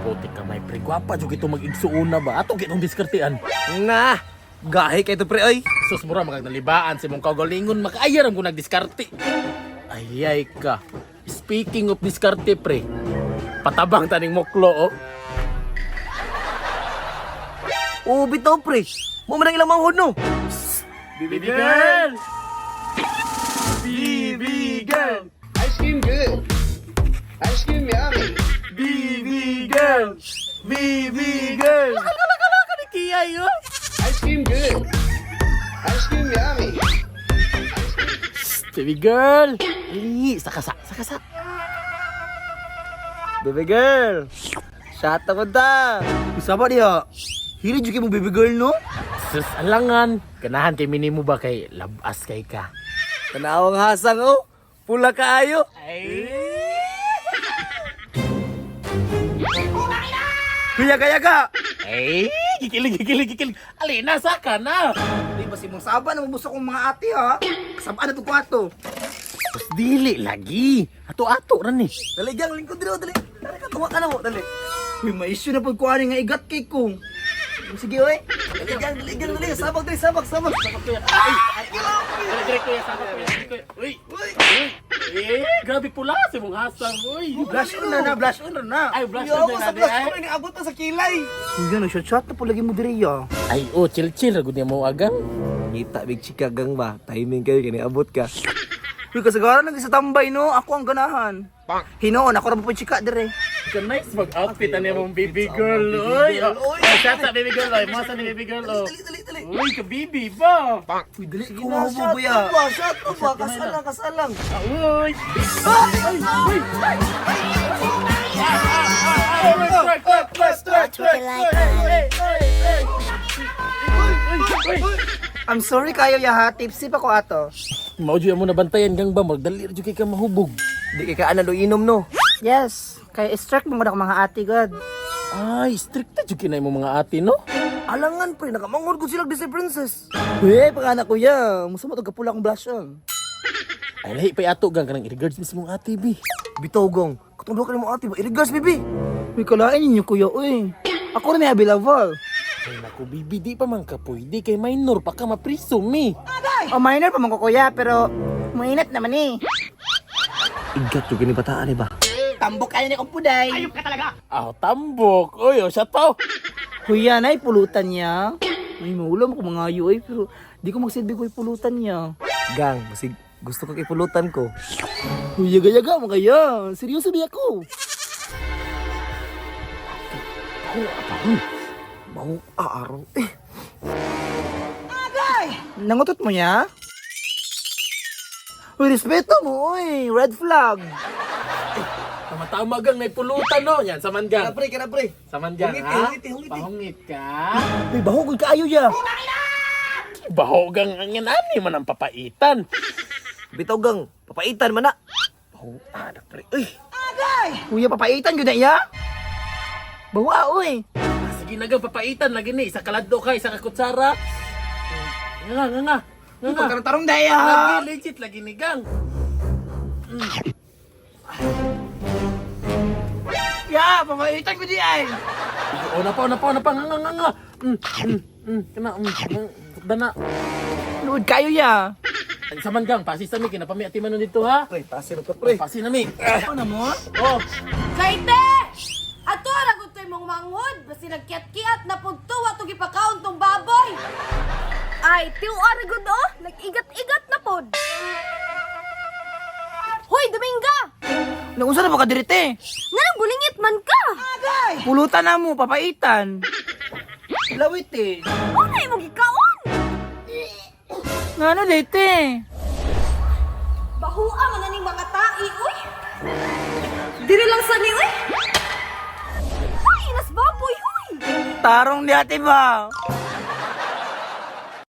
Putik ka may pre, gwapa jud ito mag-igsuuna ba? Ato gitong diskartean. Na! Gahi kay to pre oy. Sus mura magagnalibaan si mong kaugalingon makaayaram ko nagdiskarte. Ayay ka. Speaking of diskarte pre, patabang taning moklo oh. Oo, bitaw pre. Mo man ang ilang manghod no. Baby girl! Baby girl! Ice cream good. Ice cream yummy. Baby girl! Baby girl! Kala ni Kiyay oh! Ice cream good. Ice cream yummy. Baby girl! Dali, sakasa, sakasa. Baby girl. Shot ako ta. Isa ba diha? Hili jud kay mo baby girl no? Sus, alangan. Ganahan kay minimo ba kay labas kay ka? Tanawang hasang oh. Pula kaayo. Ay! Kuya kaya ka. Ay! Gikilig, gikilig, gikilig. Alina, saka na! Di ba si mong saba na mabuso kong mga ate ha? Kasabaan na to ko ato. Sus, dili lagi. Ato-ato ra ni. Dali gang lingkod diri oh, dali. Dali ka tuwa ka na mo, dali. Uy, may issue na pagkuha nga igat kay ko. Sige oy. Dali gang, dali gang, dali. Sabag dali, sabag, sabag. Sabak kuya. Ay! Ay! Dali, dali kuya, sabak kuya. Dali, kuya. Uy! Uy! Eh, grabe pula si mong hasang. Uy! Blush on na na, blush on na na. Ay, blush Yo, on ako na sa na. blush Ay, ko ni abot na sa kilay. Uy, yan, shot shot na po lagi mo diri ya. ay oh, chill chill. Ragod niya mo agang. Ngita big chika gang ba? Timing kayo kani abot ka. Uy, kasagaran lang sa tambay no. Ako ang ganahan. Hinoon, ako ra po chika dire. Ka nice mag-outfit ani mong baby girl. Uy! Oh, shot sa baby girl. Oy, mo sa ni baby girl. Oh. Dali, dali, dali. Uy, ka baby ba? Uy, dali ko Sige na, mahubo shot ya. to ba? Shot to ba? Kasalang, kasalang. Uy! Ay! Uy! I'm sorry kayo ya ha. Tipsy pa ko ato. Mao jud mo nabantayan gang ba magdali ra jud kay ka mahubog. Di kay kaana do inom no. Yes, kay strict mo na mga ate god. Ay, strict na jud kinay mo mga ate no. Alangan pre, nakamangod ko sila Disney Princess. Uy, pagana kuya. Musa mo to kapula akong blush on. Ay lahi pa ato gang kanang i-regards mismo ang ate bi. Bitaw gong, katong duha ka nimo ate ba? I-regards bibi. Uy, kalain ninyo kuya, uy. Ako rin may available. Ay naku bibi, di pa man ka pwede kay minor pa ka mapriso mi. O minor pa man ko kuya, pero mainit naman eh. Igat yung gini bataan eh ba? Tambok kayo ni kong puday. Aw tambok. Uy, oh, shot pa. Oh. Kuya, nay, pulutan niya. Ay, maulam ko mga ayo ay, pero di ko magsilbi ko pulutan niya. Gang, basig gusto ko kay pulutan ko. Uy, yaga-yaga mo kaya. Seryoso di ako. Baho aaraw eh. Nangutot mo niya? Uy, respeto mo, uy. Red flag. Tama-tama gang may pulutan no. Yan saman gang. Kana pre, kana pre. Saman gang Hungit, ha. hungit, hungit. Pahungit ka. Uy, baho ko kaayo ya. Baho gang ang yan ani man ang papaitan. Bitaw gang, papaitan man na. Baho anak pre. Uy, Kuya, papaitan yun na iya. Bawa, uy. Ah, sige na gang papaitan lagi ni isa kaladto ka, isa ka kutsara. Nga nga nga. Nga nga. Pagkarong-tarong daya. Lagi legit lagi ni gang. Ya, papaitan ko di ay. Oh, na pa, na pa, na pa, nga nga nga nga. Kana, dana. Luod kayo ya. Ay, Saman gang, pasi sa mi kinapami ati man dito ha. pre, pasi na to pre. Pasi na mi. Ano na mo? Oh, Kayte! Ato ra gud to'y mong manghod, basi nagkiat-kiat na pud to ato gipakaon tong baboy. Ay, tiwa ra gud oh, nag-igat-igat na pod. Hoy, Dominga! Naunsa na ba ka dirite? Nganong bulingit man ka? Pulutan na mo, papaitan. Lawit eh. Unay imong gikaon? Ngano dite? Bahua man na ning mga tai, uy. Diri lang sa ni, uy. Ay, nas baboy, uy. Tarong di ate ba?